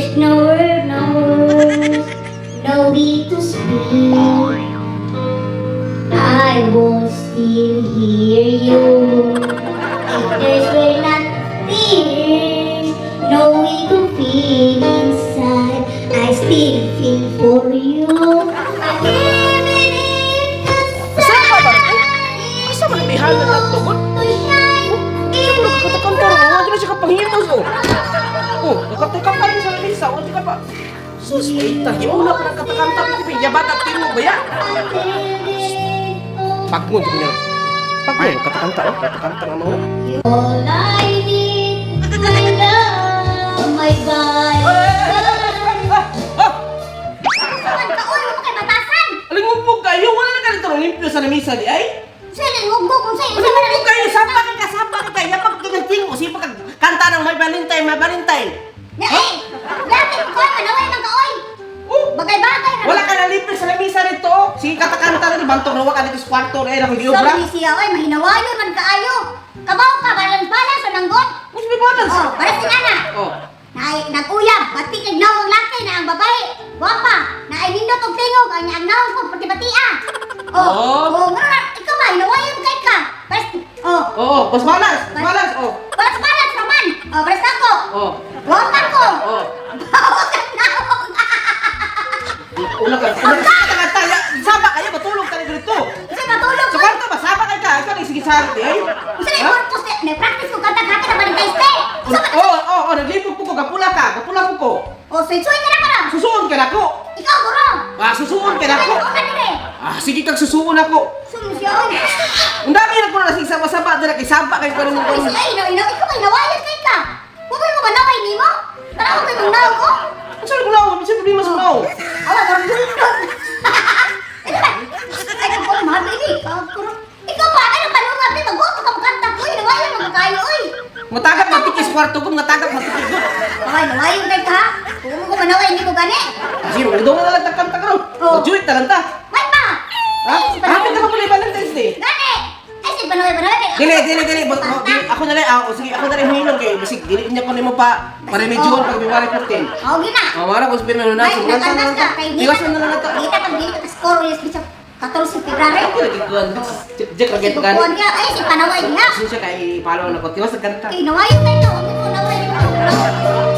There's no word, no words, no need to speak, I will still hear you. If there's were not tears, no way to feel inside, I still feel for you. Even if the Asa ka ba? sun Asa man bihanan ang tugod? to shine, Siya mo nagkatakanta ro. Wala na siya kapanghimos oh. Oh, nakatakanta rin sa lamisa. Wala ka pa. Sus, wait ta. Hiuna pa ng katakanta. Pwede bata timo ba ya? Pagmon niya. Pagmon katakanta oh. Katakanta nga mo. All I need, my love, my body. Saan ka? Uy, mo kay batasan! Alingugmog kayo. Wala na ka dito limpyo sa lamisa di ay. Sa lingugog kung sa'yo, sa Alingugmog kayo. Sapa ka, sapa ka kaya. Pag kinating mo, sipa ka. Kanta ng "My Valentine, My Valentine." Na eh! Laki ko koy, manaway man ka oy! Oh, Bagay-bagay na. wala ka na limpyo sa lamisa dito. Oh. Sige, katakanta na ni Bantog na waka dito sa kwarto. Eh, ako giobra. Sorry siya oy, mahinawayon man kaayo. Kabaw ka, balance-balance sa nanggon. Mas may balance. Oh, para si Ana. Oh. Na nag-uyab, pati kay nawong laki na ang babae. Gwapa, na ay nindot og tingog ang ang nawong ko pati batia. Oh, Oh. oh, ngano na ikaw ba hinawayon kay ka? Pares oh, Oo, mas balance, mas balance. Oh. balance balance naman. Oh, pares ako. Oh. Gwapa ko. Oh. Bawag ang nawong. Una ka. Una ka. Kanta, saba kayo, matulog tayo dito. Kasi matulog Sa ko. kwarto ba, saba kay ka. Ikaw na sige sa akin, eh. Unsa na purpose na practice ko kanta hapit ang Valentine's Day. Unsa ba? Oo, naglipog po ko, gapula ka, gapula po ko. Oh, suy-suy ka na karon. Susuon ka na ko. Ikaw guro. Ah, susuon ka na ko. Ikaw ka dire. Ah, sige kag susuon ako. Sumisyo oy. Ang dami na ko na sige saba-saba dira kay saba kay karon Ay, mo. ay, ino, ino, ikaw ba hinawayon kay ka? Huwag mo manaway nimo? Tara ko kay mong nawong ko. Unsa ko naw? Unsa problema sa naw? Awa, parang bulldog. Ito ba? Ay, kung mahal ba ini? Ikaw ba? Ano palunga, pre? Mag-gusto ka magkanta ko. Hinawayon mo kayo, oy. Matagak matikis kwarto ko, matagak matikis ko. Baka hinawayon kay ka, ha? Kung mo ko manaway, hindi ko gani. Sige, magdungan na lang tag kanta karon. Oo. Mag-duet na lang ta. May pa! Ha? Hapit na ka pala Valentine's Day. Gani! Ay, sige, panaway, panaway. Dili, dili, dili. Dili. Ako na lang, ah, sige, ako na lang hinilom kay basig dili niya ko nimo pa para medyo pag February 14. Oo, gina. Oh, mara ko sabihin na May, na nagkantas ka. Kay Tiwasan na lang ito. Kita kang dili ka score yes, bisa 14 February. Ako lagi kuan. Jack lagi Sige, kan. kuwan ka. Ay, sige, panaway diha. Siya kay follow na ko. Tiwas kanta. Kay nawayon kayo. Huwag mo naway nimo.